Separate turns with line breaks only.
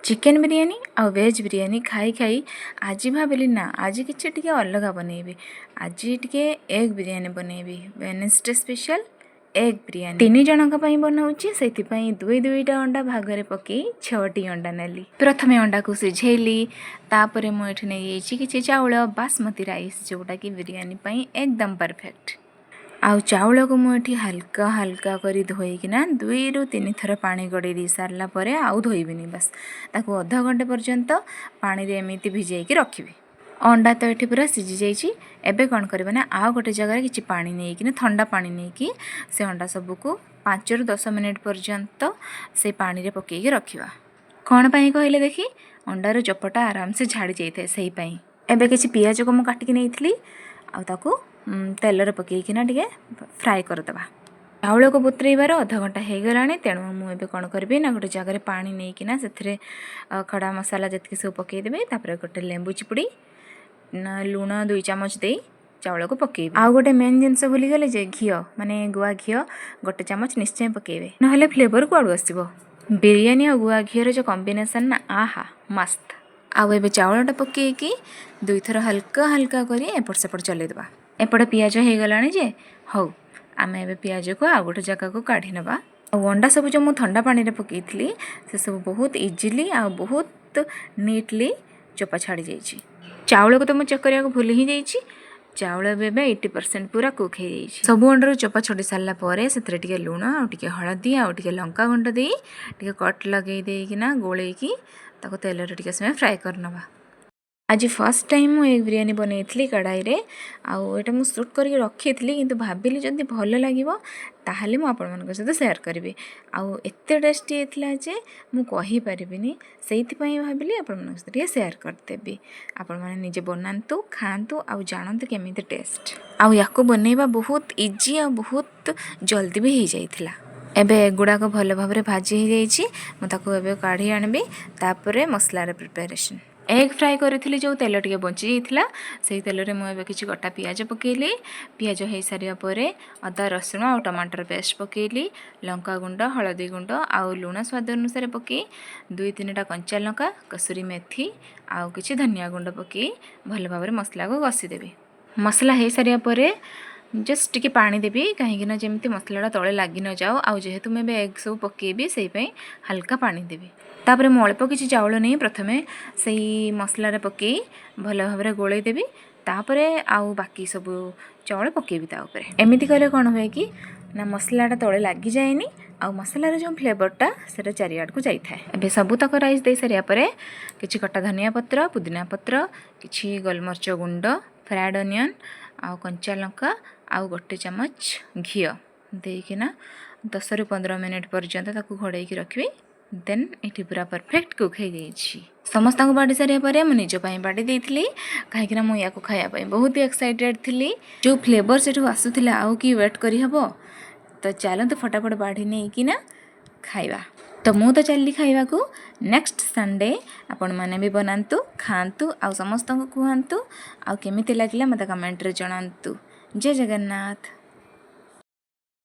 Chicken biryani ଆଉ veg biryani ଖାଇ ଖାଇ ଆଜି ଭାବିଲି, ନା, ଆଜି କିଛି ଟିକେ ଅଲଗା ବନେଇବି। ଆଜି ଟିକେ ଏଗ୍ ବିରିୟାନୀ ବନେଇବି। ୱେନେସଡେ ସ୍ପେଶାଲ୍ ଏଗ୍ ବିରିୟାନୀ। ତିନି ଜଣଙ୍କ ପାଇଁ ବନାଉଛି, ସେଇଥିପାଇଁ ଦୁଇ ଦୁଇଟା ଅଣ୍ଡା ଭାଗରେ ପକେଇ ଛଅଟି ଅଣ୍ଡା ନେଲି। ପ୍ରଥମେ ଅଣ୍ଡାକୁ ସିଝେଇଲି। ତାପରେ ମୁଁ ଏଠି ନେଇଯାଇଛି କିଛି ଚାଉଳ, ବାସମତୀ ରାଇସ୍, ଯେଉଁଟାକି ବିରିୟାନୀ ପାଇଁ ଏକଦମ ପରଫେକ୍ଟ। ଆଉ ଚାଉଳକୁ ମୁଁ ଏଠି ହାଲକା ହାଲକା କରି ଧୋଇକିନା ଦୁଇରୁ ତିନି ଥର ପାଣି ଗଡ଼େଇ ଦେଇ ସାରିଲା ପରେ ଆଉ ଧୋଇବିନି। ବାସ୍, ତାକୁ ଅଧଘଣ୍ଟେ ପର୍ଯ୍ୟନ୍ତ ପାଣିରେ ଏମିତି ଭିଜେଇକି ରଖିବି। ଅଣ୍ଡା ତ ଏଠି ପୁରା ସିଝି ଯାଇଛି। ଏବେ କ'ଣ କରିବା ନା, ଆଉ ଗୋଟେ ଜାଗାରେ କିଛି ପାଣି ନେଇକିନା, ଥଣ୍ଡା ପାଣି ନେଇକି ସେ ଅଣ୍ଡା ସବୁକୁ 5ରୁ 10 ମିନିଟ୍ ପର୍ଯ୍ୟନ୍ତ ସେଇ ପାଣିରେ ପକେଇକି ରଖିବା। କ'ଣ ପାଇଁ କହିଲେ ଦେଖି? ଅଣ୍ଡାର ଚୋପାଟା ଆରାମସେ ଛାଡ଼ି ଯାଇଥାଏ, ସେଇ ପାଇଁ। ଏବେ କିଛି ପିଆଜକୁ ମୁଁ କାଟିକି ନେଇଥିଲି ଆଉ ତାକୁ ତେଲରେ ପକେଇକିନା ଟିକେ ଫ୍ରାଏ କରିଦେବା। ଚାଉଳକୁ ବତୁରେଇବାର ଅଧଘଣ୍ଟା ହେଇଗଲାଣି। ତେଣୁ ମୁଁ ଏବେ କ'ଣ କରିବି ନା, ଗୋଟେ ଜାଗାରେ ପାଣି ନେଇକିନା ସେଥିରେ ଖଡ଼ା ମସଲା ଯେତିକି ସବୁ ପକେଇଦେବି। ତାପରେ ଗୋଟେ ଲେମ୍ବୁ ଚିପୁଡ଼ି, ଲୁଣ 2 ଚାମଚ ଦେଇ ଚାଉଳକୁ ପକେଇବି। ଆଉ ଗୋଟେ ମେନ୍ ଜିନିଷ ଭୁଲିଗଲେ ଯେ, ଘିଅ, ମାନେ ଗୁଆ ଘିଅ ଗୋଟେ ଚାମଚ ନିଶ୍ଚୟ ପକେଇବେ, ନହେଲେ ଫ୍ଲେଭର କୁଆଡ଼ୁ ଆସିବ? ବିରିୟାନୀ ଆଉ ଗୁଆ ଘିଅର ଯେଉଁ କମ୍ବିନେସନ୍ ନା, ଆହା ମସ୍ତ! ଆଉ ଏବେ ଚାଉଳଟା ପକେଇକି ଦୁଇଥର ହାଲକା ହାଲକା କରି ଏପଟ ସେପଟ ଚଲେଇଦେବା। ଏପଟେ ପିଆଜ ହେଇଗଲାଣି ଯେ, ହଉ, ଆମେ ଏବେ ପିଆଜକୁ ଆଉ ଗୋଟେ ଜାଗାକୁ କାଢ଼ି ନେବା। ଆଉ ଅଣ୍ଡା ସବୁ ଯେଉଁ ମୁଁ ଥଣ୍ଡା ପାଣିରେ ପକେଇଥିଲି, ସେସବୁ ବହୁତ ଇଜିଲି ଆଉ ବହୁତ ନିଟଲି ଚୋପା ଛାଡ଼ି ଯାଇଛି। ଚାଉଳକୁ ତ ମୁଁ ଚେକ୍ କରିବାକୁ ଭୁଲି ହିଁ ଯାଇଛି। ଚାଉଳ ଏବେ ଏବେ 80% ପୁରା କୁକ୍ ହେଇଯାଇଛି। ସବୁ ଅଣ୍ଡାରୁ ଚୋପା ଛଡ଼ି ସାରିଲା ପରେ ସେଥିରେ ଟିକେ ଲୁଣ ଆଉ ଟିକେ ହଳଦୀ ଆଉ ଟିକେ ଲଙ୍କା ଗୁଣ୍ଡ ଦେଇ ଟିକେ କଟ୍ ଲଗେଇ ଦେଇକିନା ଗୋଳେଇକି ତାକୁ ତେଲରେ ଟିକେ ସମୟ ଫ୍ରାଏ କରିନେବା। ଆଜି ଫାର୍ଷ୍ଟ ଟାଇମ୍ ମୁଁ ଏଗ୍ ବିରିୟାନୀ ବନେଇଥିଲି କଢ଼ାଇରେ। ଆଉ ଏଇଟା ମୁଁ ସୁଟ୍ କରିକି ରଖିଥିଲି, କିନ୍ତୁ ଭାବିଲି ଯଦି ଭଲ ଲାଗିବ ତାହେଲେ ମୁଁ ଆପଣମାନଙ୍କ ସହିତ ସେୟାର କରିବି। ଆଉ ଏତେ ଟେଷ୍ଟି ହେଇଥିଲା ଯେ ମୁଁ କହିପାରିବିନି। ସେଇଥିପାଇଁ ଭାବିଲି ଆପଣମାନଙ୍କ ସହିତ ଟିକେ ସେୟାର କରିଦେବି। ଆପଣମାନେ ନିଜେ ବନାନ୍ତୁ, ଖାଆନ୍ତୁ ଆଉ ଜାଣନ୍ତୁ କେମିତି ଟେଷ୍ଟ। ଆଉ ୟାକୁ ବନେଇବା ବହୁତ ଇଜି ଆଉ ବହୁତ ଜଲ୍ଦି ବି ହେଇଯାଇଥିଲା। ଏବେ ଏଗୁଡ଼ାକ ଭଲ ଭାବରେ ଭାଜି ହେଇଯାଇଛି। ମୁଁ ତାକୁ ଏବେ କାଢ଼ି ଆଣିବି। ତାପରେ ମସଲାର ପ୍ରିପାରେସନ୍। ଏଗ୍ ଫ୍ରାଏ କରିଥିଲି, ଯେଉଁ ତେଲ ଟିକେ ବଞ୍ଚି ଯାଇଥିଲା, ସେଇ ତେଲରେ ମୁଁ ଏବେ କିଛି କଟା ପିଆଜ ପକାଇଲି। ପିଆଜ ହେଇସାରିବା ପରେ ଅଦା, ରସୁଣ ଆଉ ଟମାଟର ପେଷ୍ଟ ପକାଇଲି। ଲଙ୍କା ଗୁଣ୍ଡ, ହଳଦୀ ଗୁଣ୍ଡ ଆଉ ଲୁଣ ସ୍ୱାଦ ଅନୁସାରେ ପକାଇ, ଦୁଇ ତିନିଟା କଞ୍ଚା ଲଙ୍କା, କସୁରୀ ମେଥି ଆଉ କିଛି ଧନିଆ ଗୁଣ୍ଡ ପକାଇ ଭଲ ଭାବରେ ମସଲାକୁ କଷିଦେବି। ମସଲା ହେଇସାରିବା ପରେ ଜଷ୍ଟ ଟିକେ ପାଣି ଦେବି, କାହିଁକିନା ଯେମିତି ମସଲାଟା ତଳେ ଲାଗି ନଯାଉ। ଆଉ ଯେହେତୁ ମୁଁ ଏବେ ଏଗ୍ ସବୁ ପକାଇବି, ସେଇ ପାଇଁ ହାଲକା ପାଣି ଦେବି। ତାପରେ ମୁଁ ଅଳ୍ପ କିଛି ଚାଉଳ ନେଇ ପ୍ରଥମେ ସେଇ ମସଲାରେ ପକାଇ ଭଲ ଭାବରେ ଗୋଳେଇ ଦେବି। ତାପରେ ଆଉ ବାକି ସବୁ ଚାଉଳ ପକାଇବି ତା ଉପରେ। ଏମିତି କଲେ କ'ଣ ହୁଏ କି ନା, ମସଲାଟା ତଳେ ଲାଗିଯାଏନି ଆଉ ମସଲାର ଯେଉଁ ଫ୍ଲେଭରଟା, ସେଇଟା ଚାରିଆଡ଼କୁ ଯାଇଥାଏ। ଏବେ ସବୁତକ ରାଇସ୍ ଦେଇ ସାରିବା ପରେ କିଛି କଟା ଧନିଆ ପତ୍ର, ପୁଦିନା ପତ୍ର, କିଛି ଗୋଲମରିଚ ଗୁଣ୍ଡ, ଫ୍ରାଏଡ଼୍ ଅନିଅନ୍ ଆଉ କଞ୍ଚା ଲଙ୍କା ଆଉ ଗୋଟେ ଚାମଚ ଘିଅ ଦେଇକିନା 10ରୁ 15 ମିନିଟ୍ ପର୍ଯ୍ୟନ୍ତ ତାକୁ ଘୋଡ଼େଇକି ରଖିବି। ଦେନ୍ ଏଠି ପୁରା ପରଫେକ୍ଟ କୁକ୍ ହେଇଯାଇଛି। ସମସ୍ତଙ୍କୁ ବାଢ଼ି ସାରିବା ପରେ ମୁଁ ନିଜ ପାଇଁ ବାଢ଼ି ଦେଇଥିଲି, କାହିଁକିନା ମୁଁ ୟାକୁ ଖାଇବା ପାଇଁ ବହୁତ ଏକ୍ସାଇଟେଡ଼୍ ଥିଲି। ଯେଉଁ ଫ୍ଲେଭର୍ ସେଠୁ ଆସୁଥିଲା, ଆଉ କି ୱେଟ୍ କରିହେବ? ତ ଚାଲନ୍ତୁ, ଫଟାଫଟ ବାଢ଼ି ନେଇକିନା ଖାଇବା। ତ ମୁଁ ତ ଚାଲିଲି ଖାଇବାକୁ। ନେକ୍ସଟ ସଣ୍ଡେ ଆପଣମାନେ ବି ବନାନ୍ତୁ, ଖାଆନ୍ତୁ ଆଉ ସମସ୍ତଙ୍କୁ ଖୁଆନ୍ତୁ। ଆଉ କେମିତି ଲାଗିଲା, ମୋତେ କମେଣ୍ଟରେ ଜଣାନ୍ତୁ। ଜୟ ଜଗନ୍ନାଥ।